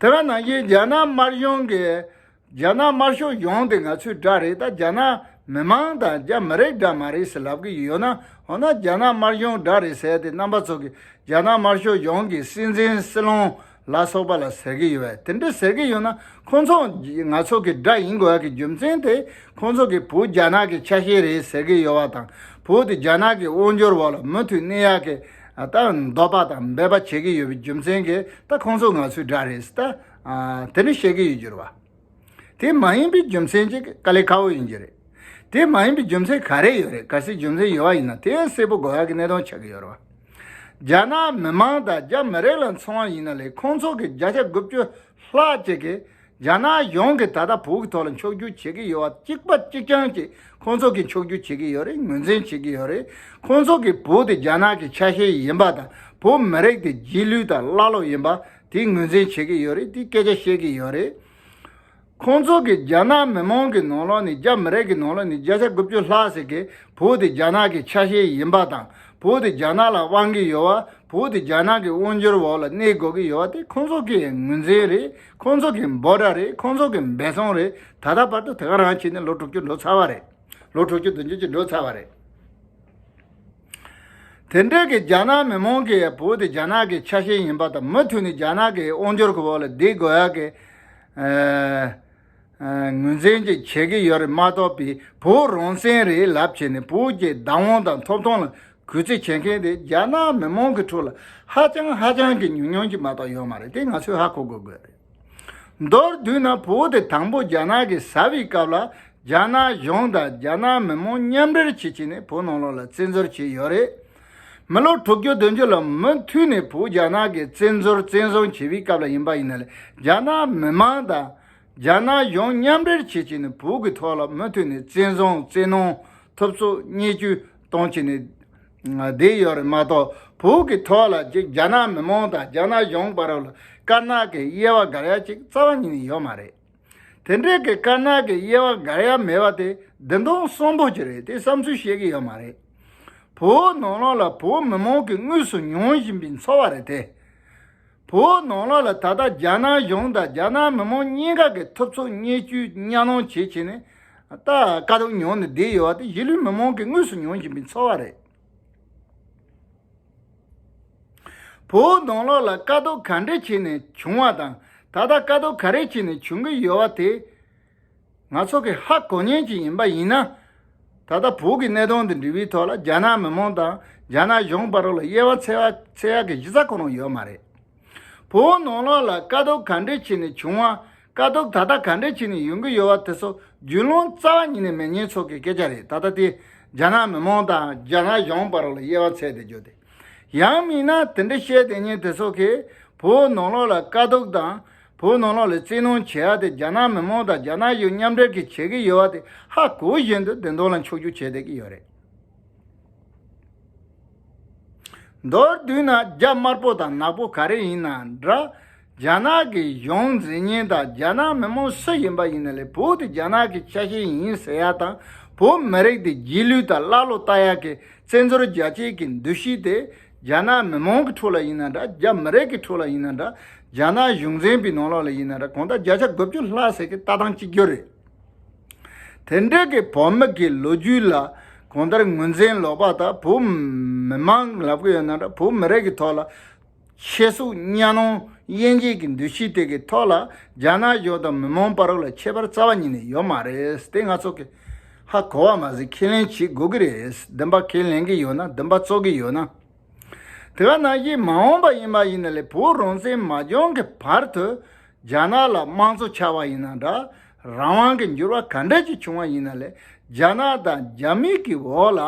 དེ་ག་ནང་བཞིན་རྒྱ་ནག་དམར་གཞུང་གིས། རྒྱ་ནག་དམར་ཤོག་གཞུང་དེ་ང་ཚོའི་དགྲ་རེད། ད་རྒྱ་ནག་མི་མང་དང་རྒྱ་མི་རིགས་དགྲ་མ་རེད་ཟེར་ལབ་ཀྱི་ཡོད་ན། འོ་ན་རྒྱ་ནག་དམར་གཞུང་དགྲ་རེད་ཟེར་དེ་རྣམ་པ་ཚོ་གིས་རྒྱ་ནག་དམར་ཤོག་གཞུང་གི་སྲིད་འཛིན་སྲིད་བློན་ལ་སོགས་པ་ལ་ཟེར་གྱི་ཡོད་པས། དེ་འདྲ་ཟེར་གྱི་ཡོད་ན། ཁོང་ཚོ་ང་ཚོ་གི་དགྲ་ཡིན་དགོས་ཡག་གི་རྒྱུ་མཚན་དེ། ཁོང་ཚོ་གིས་བོད་རྒྱ་ནག་གི་ཆ་ཤས་རེད་ཟེར་གྱི་ཡོད་པ་དང་། བོད་དེ་རྒྱ་ནག་གི་དབང་སྒྱུར་འོག་ལ་མུ་མཐུད་གནས་ཡག་གི་ད་འདོད་པ་དང་འབད་པ་བྱེད་ཀྱི་ཡོད་པའི་རྒྱུ་མཚན་གྱིས། ད་ཁོང་ཚོ་ང་ཚོའི་དགྲ་རེད་ཟེར། ད་དེ་འདྲ་བཤད་ཀྱི་ཡོད་རྒྱུ་རེད་བ། དེ་མ་ཡིན་པའི་རྒྱུ་མཚན་ཅིག་དཀའ་ལས་ཁག་པོ་ཡིན་གྱི་རེད། དེ་མ་ཡིན་པའི་རྒྱུ་མཚན་ག་རེ་ཡོད་རེད། གལ་སྲིད་རྒྱུ་མཚན་ཡོད་པ་ཡིན་ན་དེ་གསལ་པོ་གོ་ཡག་གི་གནད་དོན་ཆགས་ཀྱི་ཡོད་རེད་བ། རྒྱ་ནག་མི་མང་དང་རྒྱ་མི་རིགས་ལ་མཚོན་པ་ཡིན་ན་ལས་ཁོང་ཚོ་གི་བརྒྱ་ཆ་དགུ་བཅུ་ལྷག་ཅིག་གིས་རྒྱ་ནག་གཞུང་གིས་ད་ལྟ་བོད་ཀྱི་ཐོག་ལ་འཆོལ་རྒྱུག་བྱེད་ཀྱི་ཡོད་པ་གཅིག་པ་གཅིག་རྐྱང་གཅིག་ཁོང་ཚོ་གིས་འཆོལ་རྒྱུག་བྱེད་ཀྱི་ཡོད་རེད། ངོས་འཛིན་བྱེད་ཀྱི་ཡོད་རེད། ཁོང་ཚོ་གིས་བོད་དེ་རྒྱ་ནག་གི་ཆ་ཤས་ཡིན་པ་དང་བོད་མི་རིགས་དེ་རྗེས་ལུས་དང་ཀླ་ཀློ་ཡིན་པ་དེ་ངོས་འཛིན་བྱེད་ཀྱི་ཡོད་རེད། དེ་སྐད་ཆ་བཤད་ཀྱི་ཡོད་རེད། ཁོང་ཚོ་གིས་རྒྱ་ནག་མི་མང་གི་ནང་ལོགས་ནས་རྒྱ་མི་རིགས་ཀྱི་ནང་ལོགས་ནས་བརྒྱ་ཆ་དགུ་བཅུ་ལྷག་ཟེར་གི་བོད་དེ་རྒྱ་ནག་གི་ཆ་ཤས་ཡིན་པ་དང་བོད་དེ་རྒྱ་ནག་ལ་དབང་གི་ཡོད་པ། བོད་དེ་རྒྱ་ནག་གི་དབང་སྒྱུར་འོག་ལ་གནས་དགོས་ཀྱི་ཡོད་པ་དེ་ཁོང་ཚོ་གི་ངོས་འཛིན་རེད། ཁོང་ཚོ་གི་འབོད་སྒྲ་རེད། ཁོང་ཚོ་གི་འབད་བརྩོན་རེད། ད་ལྟ་བར་དུ་དེ་ག་རང་བྱས་ནས་ལོ་དྲུག་ཅུ་འགྲོ་ཚར་བ་རེད། ལོ་དྲུག་ཅུ་བདུན་ཅུ་ཅིག་འགྲོ་ཚར་བ་རེད། དེ་འདྲའི་གི་རྒྱ་ནག་མི་མང་གིས་བོད་དེ་རྒྱ་ནག་གི་ཆ་ཤས་ཡིན་པ་དང་མུ་མཐུད་ནས་རྒྱ་ནག་གི་དབང་སྒྱུར་གྱི་འོག་ལ་བསྡད་དགོས་ཡག་གི་ཨ་ཨ་ངོས་འཛིན་ཅིག་བྱེད་ཀྱི་ཡོད་རེད་མ་གཏོགས་པའི་བོད་རང་བཙན་རེད་ལབ་བྱས་ནས་བོད་ཀྱི་བདག་དབང་དང་ཐོབ་ཐང་ལ་གུས་བརྩི་བྱེད་མཁན་དེ་རྒྱ་ནག་མི་མང་གི་ཁྲོད་ལ་ཧ་ཅང་ཧ་ཅང་གི་ཉུང་ཉུང་ཅིག་མ་གཏོགས་ཡོད་མ་རེད། དེ་ང་ཚོས་ཧ་གོ་དགོས་དགོས་རེད། མདོར་བསྡུས་ན་བོད་དེ་དང་པོ་རྒྱ་ནག་གིས་ཟ་བའི་སྐབས་ལ་རྒྱ་ནག་གཞུང་དང་རྒྱ་ནག་མི་མང་མཉམ་འབྲེལ་བྱེད་བྱས་ནས་བོད་ནང་ལོགས་ལ་བཙན་འཛུལ་བྱས་ཡོད་རེད། མི་ལོ་དྲུག་ཅུ་བདུན་ཅུ་ལ་མུ་མཐུད་ནས་བོད་རྒྱ་ནག་གིས་བཙན་འཛུལ་བཙན་བཟུང་བྱེད་པའི་སྐབས་ལ་ཡིན་པ་ཡིན་ན་ལས་རྒྱ་ནག་མི་མང་དང་རྒྱ་ནག་གཞུང་མཉམ་འབྲེལ་བྱེད་བྱས་ནས་བོད་ཀྱི་ཐོག་ལ་མུ་མཐུད་ནས་བཙན་བཟུང་བཙན་གནོན་ཐུབ་ཚོད་བརྙས་བཅོས་གཏོང་བྱས་ནས་བསྡད་ཡོད་རེད་མ་གཏོགས་བོད་ཀྱི་ཐོག་ལ་ཅིག་རྒྱ་ནག་མི་མང་དང་རྒྱ་ནག་གཞུང་བར་ལ་དཀར་ནག་གི་དབྱེ་བ་བགར་ཡ་ཅིག་རྩ་བ་ཉིད་ནས་ཡོད་མ་རེད། དེ་འདྲའི་གི་དཀར་ནག་གི་དབྱེ་བ་བགར་ཡ་མེད་པ་དེ་བདེན་དོན་གསལ་པོ་ཅིག་རེད། དེ་བསམ་ཚུལ་བཤད་ཀྱི་ཡོད་མ་རེད། བོད་ནང་ལོགས་ལ་བོད་མི་མང་གིས་དངོས་སུ་མྱོང་བཞིན་པའི་འཚོ་བ་རེད་དེ། བོད་ནང་ལོགས་ལ་ད་ལྟ་རྒྱ་ནག་གཞུང་དང་རྒྱ་ནག་མི་མང་གཉིས་ཀ་གི་ཐུབ་ཚོད་བརྙས་བཅོས་གཉའ་གནོན་བྱེད་བྱས་ནས་ད་དཀའ་སྡུག་མྱོང་ནས་བསྡད་ཡོད་པ་དེ་གཞིས་ལུས་མི་མང་གིས་དངོས་སུ་མྱོང་བཞིན་པའི་འཚོ་བ་རེད། བོད་ནང་ལོགས་ལ་དཀའ་སྡུག་ག་འདྲས་བྱས་ནས་བྱུང་བ་དང་ད་ལྟ་དཀའ་སྡུག་ག་རེ་བྱས་ནས་བྱུང་གི་ཡོད་པ་དེ་ང་ཚོ་གི་ཧ་གོ་མཁན་ཅིག་ཡིན་པ་ཡིན་ན། ད་ལྟ་བོད་ཀྱི་གནད་དོན་འདི་འདྲ་བའི་ཐོག་ལ་རྒྱ་ནག་མི་མང་དང་རྒྱ་ནག་གཞུང་བར་ལ་དབྱེ་བ་ཕྱེ་བ་ཕྱེ་ཡག་གི་གཞི་རྩ་ཁོ་རང་ཡོད་མ་རེད། བོད་ནང་ལོགས་ལ་དཀའ་སྡུག་ག་འདྲས་བྱས་ནས་བྱུང་བ། དཀའ་སྡུག་ད་ལྟ་ག་འདྲས་བྱས་ནས་ཡོང་གི་ཡོད་པ་དེ་ཚོ་རྒྱུས་ལོན་རྩ་བ་ཉིད་ནས་མེད་མཁན་ཚོ་གི་སྐད་ཆ་རེད། ད་ལྟ་དེ་རྒྱ་ནག་མི་མང་དང་རྒྱ་ནག་གཞུང་བར་ལ་དབྱེ་བ་ཕྱེ་བསྡད་རྒྱུ་དེ། ཡང་མིན་ན་དེ་འདྲ་བཤད་བསྡད་མཁན་དེ་ཚོ་གིས་བོད་ནང་ལོགས་ལ་དཀའ་སྡུག་དང་བོད་ནང་ལོགས་ལ་བཙན་གནོན་བྱེད་ཡ་དེ་རྒྱ་ནག་མི་མང་དང་རྒྱ་ནག་གཞུང་མཉམ་འབྲེལ་གྱིས་བྱེད་ཀྱི་ཡོད་པ་དེ་ཧ་གོ་བཞིན་དུ་བདེན་དོན་ལ་འཆོལ་རྒྱུག་བྱས་བསྡད་ཀྱི་ཡོད་རེད། མདོར་བསྡུས་ན་རྒྱ་དམར་པོ་དང་ནག་པོ་ག་རེ་ཡིན་ན་འདྲ། རྒྱ་ནག་གི་གཞུང་འཛིན་མཁན་དང་རྒྱ་ནག་མི་མང་སུ་ཡིན་པ་ཡིན་ན་ལས་བོད་དེ་རྒྱ་ནག་གི་ཆ་ཤས་ཡིན་ཟེར་ཡ་དང་བོད་མི་རིགས་དེ་རྗེས་ལུས་དང་ཀླ་ཀློ་ལྟ་ཡ་གི་བཙན་འཛུལ་རྒྱ་སྐྱེད་ཀྱི་འདུ་ཤེས་དེ་རྒྱ་ནག་མི་མང་གི་ཁྲོད་ལ་ཡིན་ན་འདྲ། རྒྱ་མི་རིགས་ཀྱི་ཁྲོད་ལ་ཡིན་ན་འདྲ། རྒྱ་ནག་གཞུང་འཛིན་པའི་ནང་ལོགས་ལ་ཡིན་ན་འདྲ། གང་ལྟར་བརྒྱ་ཆ་དགུ་བཅུ་ལྷག་ཟེར་གི་ལྟ་སྟངས་གཅིག་གྱུར་རེད། དེ་འདྲ་གི་བོད་མི་གི་ལོ་རྒྱུས་ལ་གང་ལྟར་ངོས་འཛིན་ལོག་པ་དང་བོད་མི་མང་ལབ་གི་ཡོད་ན་འདྲ། བོད་མི་རིགས་ཀྱི་ཐོག་ལ་ཆེ་སུ་གཉའ་གནོན་དབྱེ་འབྱེད་ཀྱི་འདུ་ཤེས་དེ་གི་ཐོག་ལ་རྒྱ་ནག་གཞུང་དང་མི་མང་བར་ལ་ཁྱད་པར་རྩ་བ་ཉིད་ནས་ཡོད་མ་རེད། དེ་ང་ཚོ་གི་ཧ་གོ་བ་མ་ཟད་ཁས་ལེན་བྱེད་དགོས་ཀྱི་རེད། བདེན་པ་ཁས་ལེན་གི་ཡོད་ན་བདེན་པ་རྩོད་གི་ཡོད་ན། དེ་ག་ནང་བཞིན་མ་འོངས་པ་ཡིན་པ་ཡིན་ན་ལས་བོད་རང་བཙན་མ་བྱུང་གི་བར་དུ་རྒྱ་ནག་ལ་དམངས་གཙོ་ཆགས་པ་ཡིན་ན་འདྲ། རང་དབང་གི་འགྱུར་བ་ག་འདྲ་ཅིག་བྱུང་བ་ཡིན་ན་ལས་རྒྱ་ནག་དང་རྒྱ་མི་གི་འོག་ལ་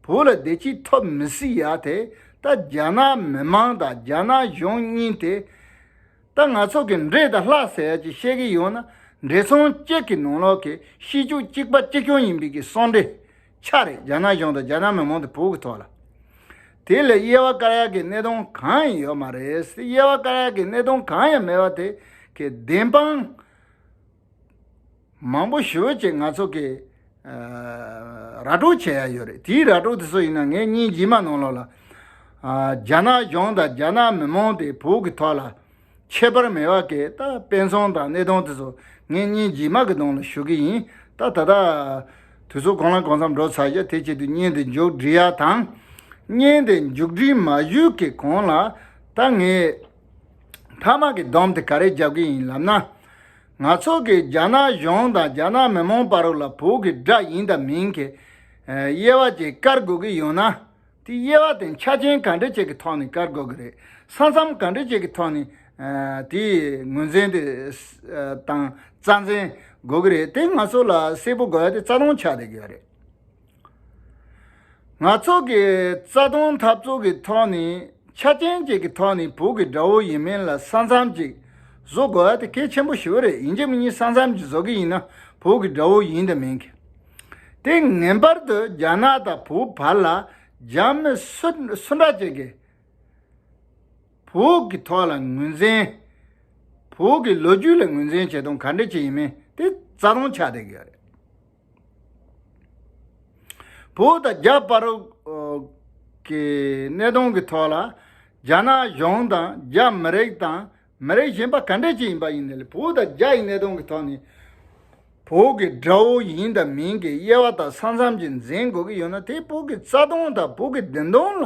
བོད་ལ་བདེ་སྐྱིད་ཐོབ་མི་སྲིད་ཡ་དེ་ད་རྒྱ་ནག་མི་མང་དང་རྒྱ་ནག་གཞུང་གཉིས་དེ་ད་ང་ཚོ་གི་འདྲེ་དང་ལྷ་ཟེར་ཡ་ཅིག་བཤད་གི་ཡོད་ན་འདྲེ་ཚང་གཅིག་གི་ནང་ལོགས་ཀྱི་ཤི་ཆོག་གཅིག་པ་གཅིག་རྐྱང་ཡིན་པའི་གི་གསང་འདྲེ་ཆ་རེད། རྒྱ་ནག་གཞུང་དང་རྒྱ་ནག་མི་མང་དེ་བོད་ཀྱི་ཐོག་ལ། དེ་ལ་དབྱེ་བ་བཀར་ཡག་གི་གནད་དོན་གང་ཡང་ཡོད་མ་རེད། དབྱེ་བ་བཀར་ཡག་གི་གནད་དོན་གང་ཡང་མེད་པ་དེ་གི་བདེན་དཔང་མང་པོ་ཞེ་པོ་ཅིག་ང་ཚོ་གི་ཨ་ར་སྤྲོད་བྱེད་ཡ་ཡོད་རེད། དེའི་ར་སྤྲོད་དེ་ཚོ་ཡིན་ན་ངས་སྙིང་རྗེ་མ་ནང་ལོགས་ལ་ཨ་རྒྱ་ནག་གཞུང་དང་རྒྱ་ནག་མི་མང་དེ་བོད་ཀྱི་ཐོག་ལ་ཁྱད་པར་མེད་པ་གི་ད་དཔེ་མཚོན་དང་གནད་དོན་དེ་ཚོ་ངས་སྙིང་རྗེ་མ་གི་གདོང་ལ་ཞུ་གི་ཡིན། ད་ད་ལྟ་དུས་ཚོད་གང་ལ་གང་འཚམ་འགྲོ་ཚར་ཡ། དེ་ཆེད་དུ་བརྙན་དེ་མཇུག་སྒྲིལ་ཡ་དང་། བརྙན་དེ་མཇུག་སྒྲིལ་མ་ཞུས་ཀྱི་གོང་ལ་ད་ངས་མཐའ་མ་གི་སྡོམ་དེ་ག་རེ་རྒྱབ་གི་ཡིན་ལབ་ན། ང་ཚོ་གི་རྒྱ་ནག་གཞུང་དང་རྒྱ་ནག་མི་མང་བར་ལ་བོད་ཀྱི་དགྲ་ཡིན་དང་མིན་གྱི་དབྱེ་བ་ཅིག་བཀར་དགོས་ཀྱི་ཡོད་ན། དེ་དབྱེ་བ་དེ་ཆ་རྐྱེན་ག་འདྲ་ཅིག་གི་ཐོག་ནས་བཀར་དགོས་ཀྱི་རེད། ས་མཚམས་ག་འདྲ་ཅིག་གི་ཐོག་ནས་ཨ་དེའི་ངོས་འཛིན་དེ་ཨ་དང་རྩ་འཛིན་ དགོས་ཀྱི་རེད། དེ་ང་ཚོ་ལ་གསལ་པོ་དགོས་ཡ་དེ་རྩ་དོན་ཆགས་བསྡད་ཀྱི་ཡོད་རེད། ང་ཚོ་གི་རྩ་དོན་འཐབ་རྩོད་ཀྱི་ཐོག་ནས་ཆ་རྐྱེན་ཅིག་གི་ཐོག་ནས་བོད་ཀྱི་དགྲ་བོ་ཡིན་མིན་ལ་ས་མཚམས་ཅིག་བཟོ་དགོས་ཡ་དེ་གལ་ཆེན་པོ་ཞེ་པོ་རེད། ཡིན་གཅིག་མིན་གཉིས་ས་མཚམས་ཅིག་བཟོ་གི་ཡིན་ན་བོད་ཀྱི་དགྲ་བོ་ཡིན་དང་མིན་གྱི། དེ་ངེས་པར་དུ་རྒྱ་ནག་དང་བོད་བར་ལ་རྒྱ་མི་སུ་སུ་འདྲ་ཅིག་གིས་བོད་ཀྱི་ཐོག་ལ་ངོས་འཛིན། བོད་ཀྱི་ལོ་རྒྱུས་ལ་ངོས་འཛིན་བྱེད་སྟངས་ག་འདྲ་ཅིག་ཡིན་མིན་དེ་རྩ་དོན་ཆགས་བསྡད་ཀྱི་ཡོད་རེད། བོད་དང་རྒྱ་བར་གྱི་གནད་དོན་གྱི་ཐོག་ལ་རྒྱ་ནག་གཞུང་དང་རྒྱ་མི་རིགས་དང་མི་རིགས་གཞན་པ་ག་འདྲ་ཅིག་ཡིན་པ་ཡིན་ནའི་བོད་དང་རྒྱ་ཡི་གནད་དོན་གྱི་ཐོག་ནས་བོད་ཀྱི་དགྲ་བོ་ཡིན་དང་མིན་གྱི་དབྱེ་བ་དང་ས་མཚམས་ཅིག་འཛིན་དགོས་ཀྱི་ཡོད་ན་དེ་བོད་ཀྱི་རྩ་དོན་དང་བོད་ཀྱི་བདེན་དོན་ལ་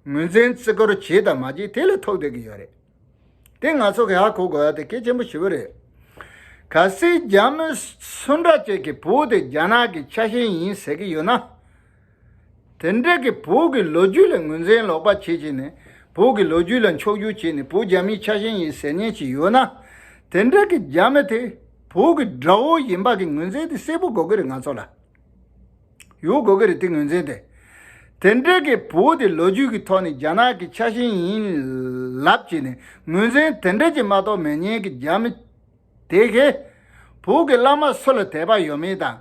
ངོས་འཛིན་བརྩི་བཀུར་བྱེད་དང་མ་བྱེད་དེ་ལ་ཐུག་བསྡད་ཀྱི་ཡོད་རེད། དེ་ང་ཚོ་གི་ཧ་གོ་དགོས་ཡ་དེ་གལ་ཆེན་པོ་ཞེ་པོ་རེད། གལ་སྲིད་རྒྱ་མི་སུ་འདྲ་ཅིག་གིས་བོད་དེ་རྒྱ་ནག་གི་ཆ་ཤས་ཡིན་ཟེར་གྱི་ཡོད་ན། དེ་འདྲ་གི་བོད་ཀྱི་ལོ་རྒྱུས་ལ་ངོས་འཛིན་ལོག་པ་བྱེད་བྱས་ནས་བོད་ཀྱི་ལོ་རྒྱུས་ལ་འཁྱོག་བརྗོད་བྱས་ནས་བོད་རྒྱ་མིའི་ཆ་ཤས་ཡིན་ཟེར་མཁན་ཅིག་ཡོད་ན། དེ་འདྲ་གི་རྒྱ་མི་དེ་བོད་ཀྱི་དགྲ་བོ་ཡིན་པ་གི་ངོས་འཛིན་དེ་གསལ་པོ་དགོས་ཀྱི་རེད་ང་ཚོ་ལ། ཡོད་དགོས་ཀྱི་རེད་དེ་ངོས་འཛིན་དེ། དེ་འདྲ་གི་བོད་དེ་ལོ་རྒྱུས་ཀྱི་ཐོག་ནས་རྒྱ་ནག་གི་ཆ་ཤས་ཡིན་ལབ་བྱས་ནས་ངོས་འཛིན་དེ་འདྲ་ཅིག་མ་གཏོགས་མེད་མཁན་གྱི་རྒྱ་མི་དེ་གས་བོད་ཀྱི་བླ་མ་སུ་ལ་དད་པ་ཡོད་མེད་དང་།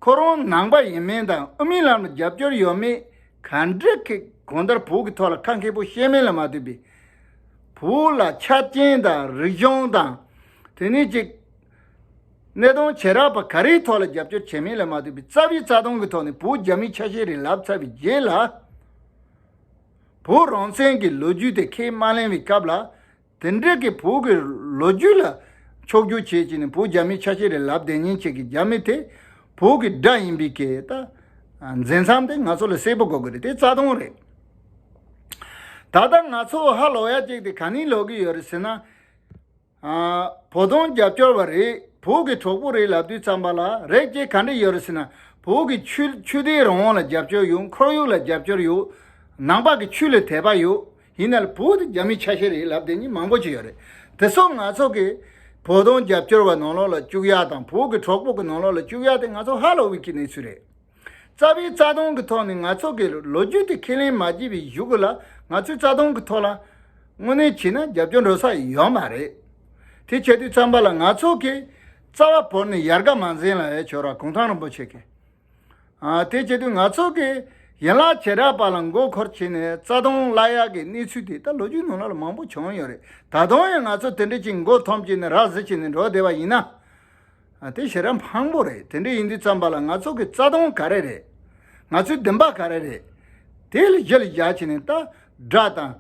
ཁོ་རང་ནང་པ་ཡིན་མིན་དང་དབུ་མའི་ལམ་ལ་རྒྱབ་སྐྱོར་ཡོད་མེད་ག་འདྲ་གི་གང་ལྟར་བོད་ཀྱི་ཐོག་ལ་ཁ་མཁས་པོ་བཤད་མིན་ལ་མ་ལྟོས་པའི་བོད་ལ་ཆ་རྐྱེན་དང་རིག་གཞུང་དང་དེ་ནས་ཅིག་གནད་དོན་བྱེ་བྲག་པ་ག་རེའི་ཐོག་ལ་རྒྱབ་སྐྱོར་བྱེད་མིན་ལ་མ་ལྟོས་པའི་རྩ་བའི་རྩ་དོན་གྱི་ཐོག་ནས་བོད་རྒྱ་མིའི་ཆ་ཤས་རེད་ལབ་ཚར་བའི་རྗེས་ལ། བོད་རང་བཙན་གྱི་ལོ་རྒྱུས་དེ་ཁས་མ་ལེན་པའི་སྐབས་ལ། དེ་འདྲ་གི་བོད་ཀྱི་ལོ་རྒྱུས་ལ་འཁྱོག་བརྗོད་བྱས་བྱས་ནས་བོད་རྒྱ་མིའི་ཆ་ཤས་རེད་ལབ་བསྡད་མཁན་ཅིག་གི་རྒྱ་མི་དེ་བོད་ཀྱི་དགྲ་ཡིན་པའི་སྐད་ད་འཛིན་མཚམས་དེ་ང་ཚོ་ལ་གསལ་པོ་དགོས་ཀྱི་རེད། དེ་རྩ་དོན་རེད། ད་ལྟ་ང་ཚོ་ཧ་ལོག་ཡ་ཅིག་དེ་ག་ནས་ལོག་གི་ཡོད་རེད་ཟེར་ན། ཨ། བོད་དོན་རྒྱབ་སྐྱོར་བ་རེད། བོད་ཀྱི་གྲོགས་པོ་རེད་ལབ་དུས་ཙམ་པ་ལ་རེད་ཅེས་ག་འདྲ་ཡོད་རེད་ཟེར་ན། བོད་ཀྱི་ཆོས་ཆོས་དད་རང་དབང་ལ་རྒྱབ་སྐྱོར་ཡོད། ཁོར་ཡུག་ལ་རྒྱབ་སྐྱོར་ཡོད། ནང་པ་གི་ཆོས་ལ་དད་པ་ཡོད། ཡིན་ན་ལ་བོད་དེ་རྒྱ་མིའི་ཆ་ཤས་རེད་ལབ་བསྡད་མཁན་མང་པོ་ཅིག་ཡོད་རེད། དེ་ཚོ་ང་ཚོ་གི་བོད་དོན་རྒྱབ་སྐྱོར་བ་ནང་ལོགས་ལ་བཅུག་ཡ་དང་བོད་ཀྱི་གྲོགས་པོ་གི་ནང་ལོགས་ལ་བཅུག་ཡ་དེ་ང་ཚོ་ཧ་ལོག་པའི་གི་གནས་ཚུལ་རེད། རྩ་བའི་རྩ་དོན་གྱི་ཐོག་ནས་ང་ཚོ་གི་ལོ་རྒྱུས་དེ་ཁས་ལེན་མ་བྱས་པའི་གཞུག་གུ་ལ་ང་ཚོའི་རྩ་དོན་གྱི་ཐོག་ལ་དངོས་གནས་བྱས་ན་རྒྱབ་སྐྱོར་འགྲོ་ས་ཡོད་མ་རེད། དེ་བྱེད་དུས་ཙམ་པ་ལ་ང་ཚོ་གི་རྩ་བ་བོར་ནས་ཡར་རྒྱས་མ་འཛིན་ལ་ཡ་ཁྱོད་ར་གུང་ཐང་རིན་པོ་ཆེ་གི། ཨ། དེ་བྱེད་དུས་ང་ཚོ་གི་ཡན་ལག་བྱེ་བྲག་པ་ལ་མགོ་འཁོར་བྱས་ནས་རྩ་དོན་བརླག་ཡག་གི་གནས་ཚུལ་དེ་ད་ལོ་རྒྱུས་ནང་ལ་མང་པོ་བྱུང་ཡོད་རེད། ད་དུང་ཡང་ང་ཚོ་དེ་འདྲ་ཅིག་མགོ་འཐོམས་བྱས་ནས་ར་བཟི་བྱས་ནས་འགྲོ་བསྡད་པ་ཡིན་ན། ཨ། དེ་ཞེ་དྲག་ཕངས་པོ་རེད། དེ་འདྲ་ཡིན་དུས་ཙམ་པ་ལ་ང་ཚོ་གི་རྩ་དོན་ག་རེ་རེད། ང་ཚོའི་བདེན་པ་ག་རེ་རེད། དེ་ལ་གཞི་ལ་བཞག་བྱས་ནས་ད་དགྲ་དང་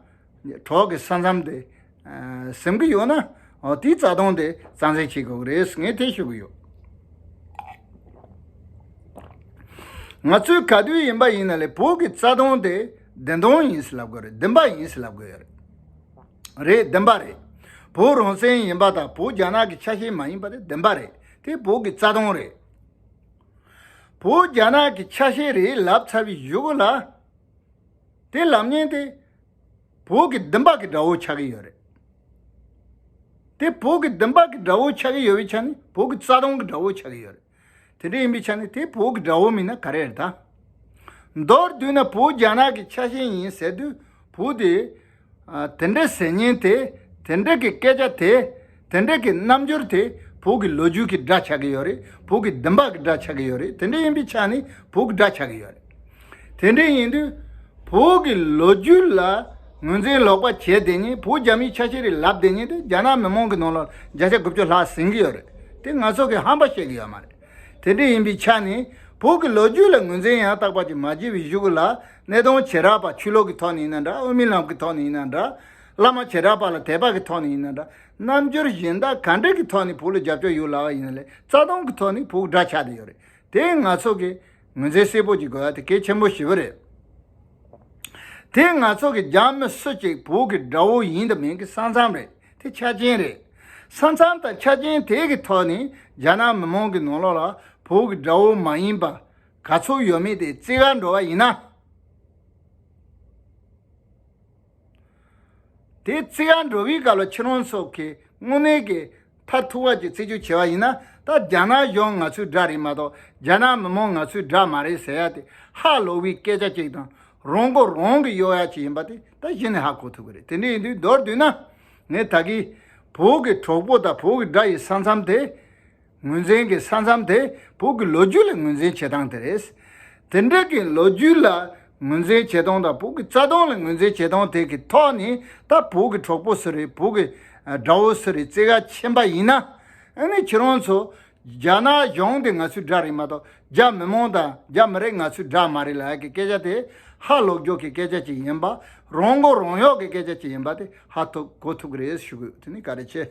གྲོགས་ཀྱི་ས་མཚམས་དེ་ཨ་ཟིན་གྱི་ཡོད་ན། འོ་དེའི་རྩ་དོན་དེ་རྩ་འཛིན་བྱེད་དགོས་ཀྱི་རེད། ངས་དེ་ཞུ་གི་ཡོད། ང་ཚོས་ག་དུས་ཡིན་པ་ཡིན་ན་ལས་བོད་ཀྱི་རྩ་དོན་དེ་བདེན་དོན་ཡིན་ཟེར་ལབ་དགོས་རེད། བདེན་པ་ཡིན་ཟེར་ལབ་དགོས་ཡོད་རེད། རེད། བདེན་པ་རེད། བོད་རང་བཙན་ཡིན་པ་དང་བོད་རྒྱ་ནག་གི་ཆ་ཤས་མ་ཡིན་པ་དེ་བདེན་པ་རེད། དེ་བོད་ཀྱི་རྩ་དོན་རེད། བོད་རྒྱ་ནག་གི་ཆ་ཤས་རེད་ལབ་ཚར་བའི་གཞུག་གུ་ལ། དེ་ལབ་མཁན་དེ་བོད་ཀྱི་བདེན་པ་གི་དགྲ་བོ་ཆགས་ཀྱི་ཡོད་རེད། དེ་བོད་ཀྱི་བདེན་པ་གི་དགྲ་བོ་ཆགས་ཀྱི་ཡོད་པའི་ཆ་ནས་བོད་ཀྱི་རྩ་དོན་གྱི་དགྲ་བོ་ཆགས་ཀྱི་ཡོད་རེད། དེ་འདྲ་ཡིན་པའི་ཆ་ནས་དེ་བོད་ཀྱི་དགྲ་བོ་མིན་ན་ག་རེ་རེད་ད། མདོར་བསྡུས་ན་བོད་རྒྱ་ནག་གི་ཆ་ཤས་ཡིན་ཟེར་དུས་བོད་དེ། ཨ། དེ་འདྲ་ཟེར་མཁན་དེ། དེ་འདྲ་གི་སྐད་ཆ་དེ། དེ་འདྲ་གི་རྣམ་འགྱུར་དེ་བོད་ཀྱི་ལོ་རྒྱུས་ཀྱི་དགྲ་ཆགས་ཀྱི་ཡོད་རེད། བོད་ཀྱི་བདེན་པ་གི་དགྲ་ཆགས་ཀྱི་ཡོད་རེད། དེ་འདྲ་ཡིན་པའི་ཆ་ནས་བོད་ཀྱི་དགྲ་ཆགས་ཀྱི་ཡོད་རེད། དེ་འདྲ་ཡིན་དུས་བོད་ཀྱི་ལོ་རྒྱུས་ལ་ངོས་འཛིན་ལོག་པ་བྱས་བསྡད་མཁན། བོད་རྒྱ་མིའི་ཆ་ཤས་རེད་ལབ་བསྡད་མཁན་དེ་རྒྱ་ནག་མི་མང་གི་ནང་ལ་བརྒྱ་ཆ་དགུ་བཅུ་ལྷག་ཟིན་གྱི་ཡོད་རེད། དེ་ང་ཚོ་གི་ཧམ་པ་བཤད་ཀྱི་ཡོད་མ་རེད། དེ་འདྲ་ཡིན་པའི་ཆ་ནས་བོད་ཀྱི་ལོ་རྒྱུས་ལ་ངོས་འཛིན་ཡང་དག་པ་ཅིག་མ་བྱས་པའི་གཞུག་གུ་ལ་གནད་དོན་བྱེ་བྲག་པ་ཆོས་ལུགས་ཀྱི་ཐོག་ནས་ཡིན་ན་འདྲ། དབུ་མའི་ལམ་གྱི་ཐོག་ནས་ཡིན་ན་འདྲ། བླ་མ་བྱེ་བྲག་པ་ལ་དད་པ་གི་ཐོག་ནས་ཡིན་ན་འདྲ། རྣམ་འགྱུར་གཞན་དག་ག་འདྲ་གི་ཐོག་ནས་བོད་ལ་རྒྱབ་སྐྱོར་ཡོད་ལབ་པ་ཡིན་ན་ལས་རྩ་དོན་གྱི་ཐོག་ནས་བོད་དགྲ་ཆགས་བསྡད་ཡོད་རེད། དེ་ང་ཚོ་གི་ངོས་འཛིན་གསལ་པོ་ཅིག་དགོས་ཡ་དེ་གལ་ཆེན་པོ་ཞེ་པོ་རེད། དེ་ང་ཚོ་གི་རྒྱ་མི་སུ་གཅིག་བོད་ཀྱི་དགྲ་བོ་ཡིན་དང་མིན་གྱི་ས་མཚམས་རེད། དེ་ཆ་རྐྱེན་རེད། ས་མཚམས་དང་ཆ་རྐྱེན་དེ་གི་ཐོག་ནས་རྒྱ་ནག་མི་མང་གི་ནང་ལོགས་ལ་བོད་ཀྱི་དགྲ་བོ་མ་ཡིན་པ་ག་ཚོད་ཡོད་མེད་དེ་རྩིས་ག་འགྲོ་བ་ཡིན་ན། དེ་རྩིས་ག་འགྲོ་བའི་སྐབས་ལ་ཁྱེད་རང་ཚོ་གི་དངོས་གནས་ཀྱི་མཐར་ཐུག་པ་ཅིག་རྩིས་རྒྱུ་བྱས་པ་ཡིན་ན། ད་རྒྱ་ནག་གཞུང་ང་ཚོའི་དགྲ་རེད་མ་གཏོགས་རྒྱ་ནག་མི་མང་ང་ཚོའི་དགྲ་མ་རེད་ཟེར་ཡ་དེ་ཧ་ལོག་པའི་སྐད་ཆ་ཅིག་དང་། རང་མགོ་རང་གིས་གཡོག་ཡ་ཅིག་ཡིན་པ་དེ་ད་གཞི་ནས་ཧ་གོ་ཐུབ་ཀྱི་རེད། དེ་འདྲ་ཡིན་དུས་མདོར་བསྡུས་ན། ངས་ད་གིན་བོད་ཀྱི་གྲོགས་པོ་དང་བོད་ཀྱི་དགྲ་ཡི་ས་མཚམས་དེ། ངོས་འཛིན་གྱི་ས་མཚམས་དེ་བོད་ཀྱི་ལོ་རྒྱུས་ལ་ངོས་འཛིན་བྱེད་སྟངས་དེ་རེད། དེ་འདྲ་གི་ལོ་རྒྱུས་ལ་ངོས་འཛིན་བྱེད་སྟངས་དང་བོད་ཀྱི་རྩ་དོན་ལ་ངོས་འཛིན་བྱེད་སྟངས་དེ་གི་ཐོག་ནས་ད་བོད་ཀྱི་གྲོགས་པོ་སུ་རེད། བོད་ཀྱི་ཨ་དགྲ་བོ་སུ་རེད་བརྩི་ག་ཕྱིན་པ་ཡིན་ན། ཨ་ནི་ཁྱེད་རང་ཚོ་རྒྱ་ནག་གཞུང་དེ་ང་ཚོའི་དགྲ་རེད་མ་གཏོགས་རྒྱ་མི་མང་དང་རྒྱ་མི་རིགས་ང་ཚོའི་དགྲ་མ་རེད་ལབ་ཡ་གི་སྐད་ཆ་དེ་ཧ་ལོག་རྒྱུ་གི་སྐད་ཆ་ཅིག་ཡིན་པ། རང་མགོ་རང་གཡོག་གི་སྐད་ཆ་ཅིག་ཡིན་པ་དེ་ཧ་ཐུབ་གོ་ཐུབ་ཀྱི་རེད་ཞུ་དགོས། དེ་ནི་བཀའ་དྲིན་ཆེ།